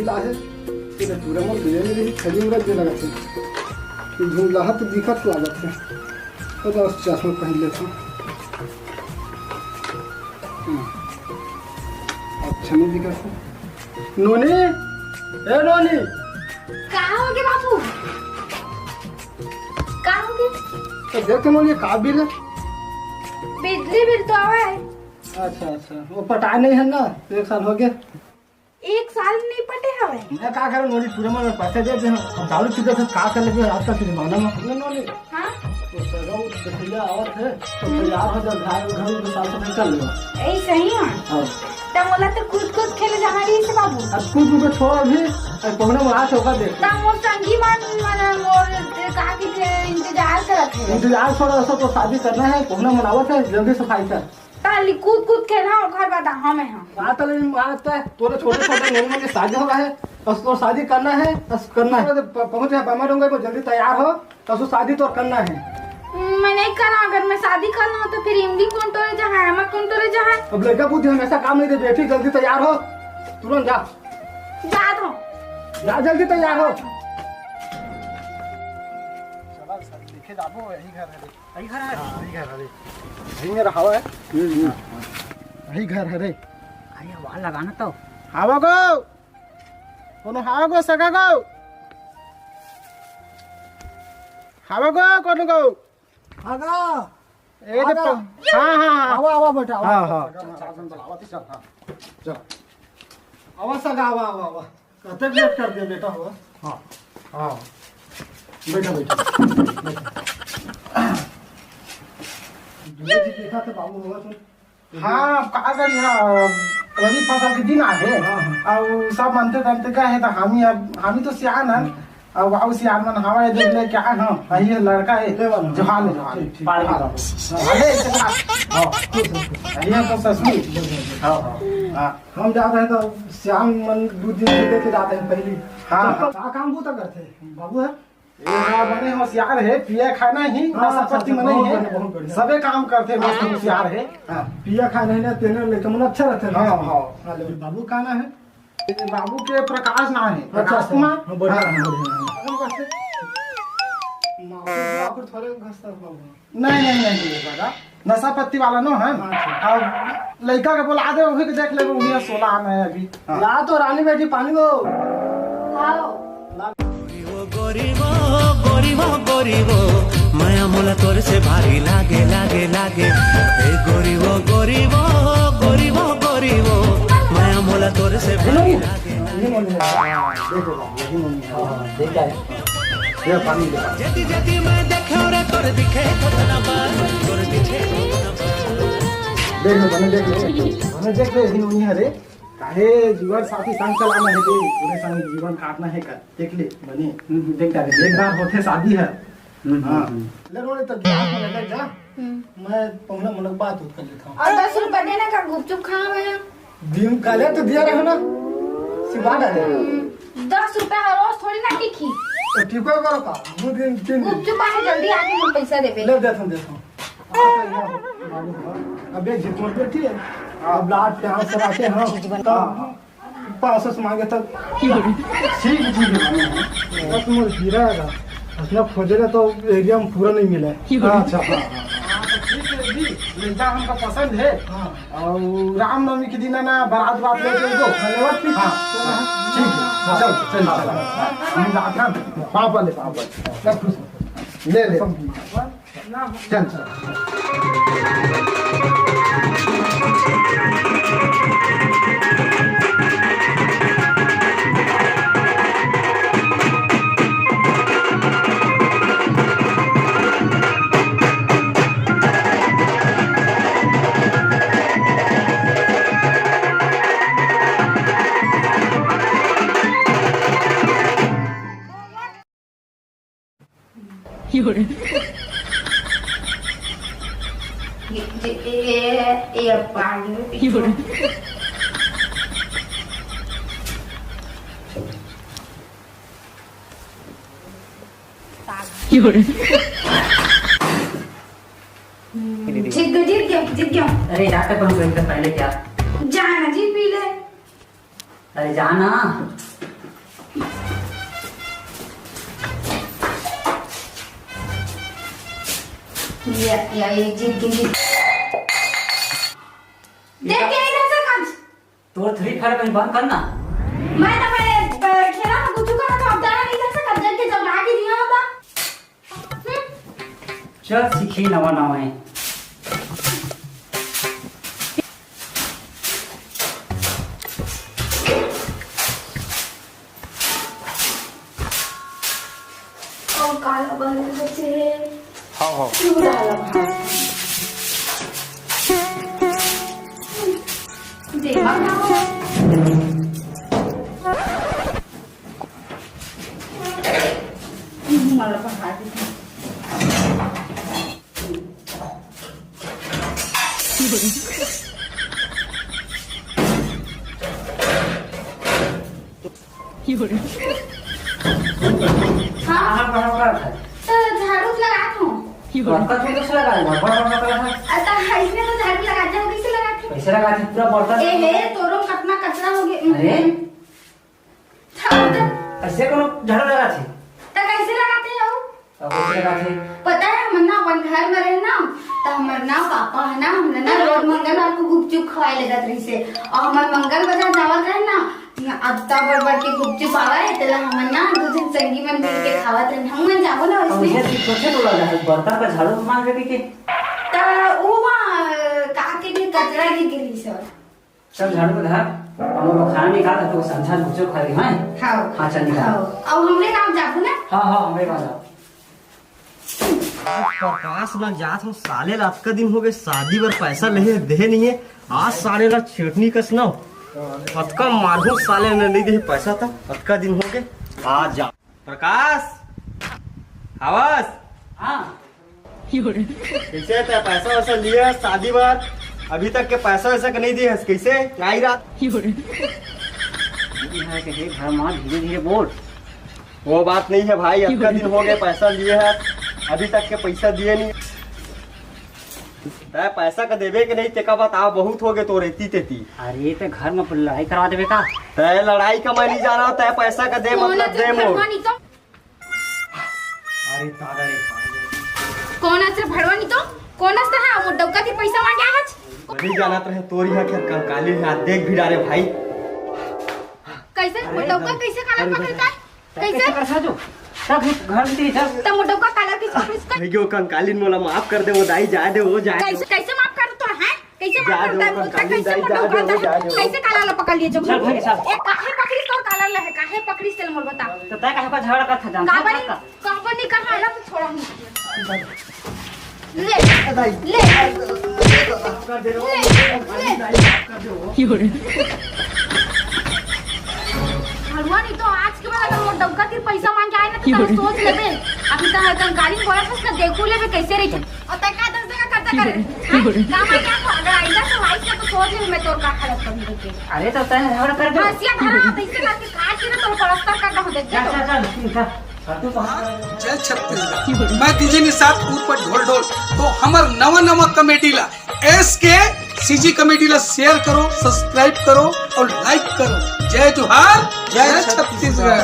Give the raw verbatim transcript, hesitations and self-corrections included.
ला हे, तेरे पूरा मन दुनिया में रही, छड़ी उड़ा दे लगा थे। ये धुंधलाहा तो दिखत लागत हे। तो बस चश्मा पहन लेता हूँ। हम्म। अच्छा नहीं दिखत हे। नोनी, ए नोनी। का हो गे बाबू? का हो गे? तो देख तो नोनी, का बिल हे? बिजली बिल तो आवा हे। अच्छा, अच्छा, वो पटाए नहीं हे ना, एक साल हो गे। एक साल नहीं पटे हवे। मैं का करूँ नोनी, पूरे मन पैसा दे दे हम। अब दारू पीते थे, का कर लेते आजकल के जमाना में। नोनी, नोनी। हाँ? तो सगा वो देखिया आवत हे, तो तैयार हो जा, घर, घर में साफ सफाई कर लेवा। ए, सही है। हाँ। त मोला तो कूद कूद खेले जाना रही से बाबू। अब कूद कूद के छोड़ अभी, अब पहुना में हाथ होकर दे। त मोर संगी मन, मन मोर का के इंतजार करत हे। इंतजार छोड़, ऐसा तो शादी करना हे, पहुना मनावत हे, जल्दी सफाई कर। ताली कूद कूद के ना घर बता हमें हम। बात ले मारता है, तोरे छोटे छोटे नोनी मन के शादी हो रहा है, बस तोर शादी करना है, बस करना है। तो प-, पहुंच गया बामा डोंगर में, जल्दी तैयार हो, बस शादी तोर करना है। मैं नहीं करा, अगर मैं शादी कर लूँ तो फिर इमली कौन टोरे जहाँ है, मैं कौन टोरे जहाँ है? अब लड़का बुद्धि हमेशा काम नहीं दे, बेटी जल्दी तैयार हो, तुरंत जा। जा तो। जा जल्दी तैयार हो। चला, देखे जाबो, यही घर है। यही घर हरे? हाँ, यही घर हरे। यही मेरा हवा है। हम्म, हम्म। यही घर हरे। अरे, आवाज लगाना तो। हावा गो। कोनो हावा गो, सगा गो। हावा गो, कोनो गो। आगा। ए, आगा। हाँ, हाँ, हाँ। आवा, आवा, बेटा, आवा। हाँ, हाँ। सगा महाराज ने बुलावा थी, चल, हाँ। चल। आवा, सगा, आवा, आवा, आवा। कते लेट कर दिया बेटा हो? हाँ, हाँ। बैठा, बैठा, बैठा। दूल्हे जी देखा तो बाबू होगा सुन। हाँ, अब का करी, हाँ, रबी फसल के दिन आ गए। हाँ, हाँ। अब सब मनते तनते गए हैं, तो हम ही अब, हम ही तो सियान है। हाँ। अब बाबू सियान मन हवा है, देख ले क्या है, हाँ, यही है लड़का है। ले वाला। जोहार ले, जोहार। ठीक, ठीक। पाल जोहार। हाँ, अरे, इसे बात। हाँ, खुश रहो, खुश रहो। यही है तो ससुर। हाँ, हाँ, हाँ। हम जात रहे तो श्याम मन दू दिन से देखे जात रहे पहली। हाँ, तो हाँ। का काम बूता करथे? बाबू है? ए, हाँ, बने होशियार है, पिए खाए नहीं, हाँ, नशा अच्छा, पत्ती अच्छा, में नहीं बहुत है। बढ़िया, बहुत बढ़िया। सबे काम करथे, मस्त हाँ। होशियार है। हाँ। पिए खाए नहीं ना, तेने लेके मन अच्छा रहथे ना। हाँ, हाँ। हाँ, ले, बाबू का नाम है? ए, बाबू के प्रकाश नाम है, अच्छा, प्रकाश अच्छा। कुमार। हाँ, बढ़िया, हाँ। बढ़िया, हाँ। माकुर, माकुर थोड़े घसता बाबू। नहीं, नहीं, नहीं, नहीं, दादा, नशा पत्ती वाला नो है। अच्छा। अब लड़का के बुला दे, वही के देख लेबे, उन्हीं सोलह आना है अभी। हाँ। ला तो रानी बेटी पानी दो। आओ। ला। गोरी वो, गोरी वो, गोरी वो, माया मोला तोर से भारी लागे, लागे, लागे। ए गोरी वो, गोरी वो, गोरी वो, गोरी वो, माया मोला तोर से भारी लागे। ये मोनी है। देखो बाबू, यही मोनी है। हाँ, हाँ, देखा है। ये पानी दे। जति जति मैं देखे रे तोर दिखे थोथना बार, तोर दिखे थोथना बार। देख ले, बने देख ले। बने देख ले, यही मोनी है रे। काहे जीवन साथी संग चलाना है रे, पूरे संग जीवन काटना है का? देख ले, बने। हम्म, देख ले। एक बार होथे शादी है। हम्म, हाँ। हम्म। ले रोले तो गिलास में लेकर जा। हम्म। मैं पहुना मन बात उत कर लेता हूँ। और दस रुपया देना का गुपचुप खावे हैं। दिन काले तो दिया रहो ना, सिवा डाले। हम्म, दस रुपया हर रोज थोड़ी ना टिकी। तो टिको करो का, दो दिन, तीन दिन। गुपचुप आके जल्दी आके हम पैसा देबे। ले देता हूँ, देता हूँ। अबे जितने बैठी है, अब लाट के हाथ से आते हैं, तब पाँच सौ से मांगे तब। ठीक है, ठीक है। बस मोर हीरा है, असना खोजे ना तो एरिया में पूरा नहीं मिला है। अच्छा, हाँ, हाँ, हाँ। हाँ, तो ठीक है जी, लड़का हमका पसंद है। हाँ। और रामनवमी के दिन है ना, बारात बात लेके एगो। धन्यवाद, ठीक है। हाँ, ठीक है। हाँ, चल, चल, चल। हम जाते हैं। पापा ले, पापा ले। सब कुछ। ले, ले। चल, चल। ये, ये, ये, ये पानी। जीत गयो, जीत गयो, जीत गयो। अरे, जाके कौन कहीं से पहले क्या? जाना जी, पी ले। अरे, जाना। ये, ये, ये, जीत गई, जीत। देख के नहीं रह सकत। तोर थ्री फायर कहीं बंद करना। मैं तो, मैं, मैं खेला ना कुछ करा तो अब जाना नहीं रह सकत। देख के जब लाके दिया होता। हम्म। चल सीखी नवा नवा है। अउ काला बन बचे हे। हाँ, हाँ। चूड़ा वाला भात। देवा ना। मला पहाड़ दिखा। हाँ। कहाँ बड़ा बड़ा था? तो झाड़ू लगात हूँ। बड़का छोटा से लगा, बड़ा बड़ा बड़ा था। अच्छा, इसमें तो झाड़ू लगा जाओ, कैसे लगाते हो? कैसे लगाते? पूरा बर्तन। ए हे, तोरो कतना कचरा हो गया। अरे। झाड़ू तो ऐसे कोनो झाड़ू लगाथे? तो कैसे लगाथे हो? अब कैसे लगाथे? पता है, हमन ना अपन घर में रहे ना, तो हमर ना पापा है ना, हमने ना रोज मंगलवार को गुपचुप खवाए लेगत रहिसे। और हमर मंगल बाजार जावत रहे ना, यहाँ अत्ता बड़ बड़ के गुपचुप आवा है, तेला हमन ना दो दिन संगी मन मिल के खावत रहे। हम मन जाबो ना अब वैसे। इसे कुछ सोचे तो लगा है, बर्तन का झाड़ू मार के के। तो वो वहाँ, अ, कहा के भी कचरा गिर गिरी सर। चल झाड़ू को धर, हम लोग खाना नहीं खाता तो संझा गुपचुप खा रही है। हाँ। हाँ, चल निकाल। हाँ। अब हमरे गाँव जाबो ना? हाँ, हाँ, हमरे गाँव जाओ। प्रकाश ना जात हो साले ला, अतका दिन हो गए शादी बर पैसा लेहे देहे नहीं है। आज साले ला छेटनी कस ना अतका मारहूँ साले ने नहीं देहे पैसा था, अतका दिन हो गए। आ जा प्रकाश, आवाज। हाँ। कैसे तै पैसा वैसा लिए हस शादी बर? अभी तक के पैसा वैसा के नहीं दिए हस, कैसे? आई रात। यहाँ के हे घर माँ धीरे धीरे बोल। वो बात नहीं है भाई, अतका दिन हो गए पैसा लिए है, अभी तक के पैसा दिए नहीं। तै पैसा का देवे के नहीं, तेका बताओ, बहुत हो गए तो रहती तेती। अरे, ते घर में लड़ाई करवा देवे का? तै लड़ाई का मैं नहीं जाना, तै पैसा का दे, मतलब दे मोर। अरे दादा रे। कौन असे भड़वा नहीं तो? कौन असे? हाँ, वो डौका थी पैसा मांगे आज। नहीं जानत रहे तोरी हा खेत कंकाली हा, देख भी डारे भाई। कैसे? वो डौका कैसे काला पकड़ता है? कैसे? कैसे करता जो? तब घर में चल। तब वो डौका काला किस पकड़ इसका? नहीं, वो कंकाली मोला माफ कर दे, वो दाई जा दे, वो जा दे। कैसे, कैसे माफ कर दो है? कैसे माफ करता है? बोलता कैसे माफ करता है? कैसे काला ला पकड़ लिए जब? चल, भाई, चल। ए, काहे पकड़िस तोर काला ला है? काहे पकड़िस तेल मोर बता। तो तय काहे का झगड़ा करत था, जानता काबर है नहीं, का? काबर नहीं कहा ना तो छोड़ा हूँ। ले, ले, ले, ले। हलवा नहीं तो आज के बाद अगर मोर डौका के पैसा मांग के आए ना तो तब सोच लेबे। अभी तो कंकाली बोला था उसका देखू लेबे कैसे रही। और तय का दस जगह खर्चा करे? हाँ? काम आ गया तो अगर आइंदा से भाई से तो सोच ले मैं तोर का हालत करूँ देखे। अरे तो तय हर कर दो। हंसिया धरा हाथ ऐसे करके काट के ना तोर पलस्तर कर दो देख चल, चल, चल, चल। जय छत्तीसगढ़, मैं डीजे निषाद ऊपर ढोल ढोल। तो हमर नवा नवा कमेडी ला एस के सीजी कमेडी ला शेयर करो, सब्सक्राइब करो और लाइक करो। जय जोहार, जय छत्तीसगढ़।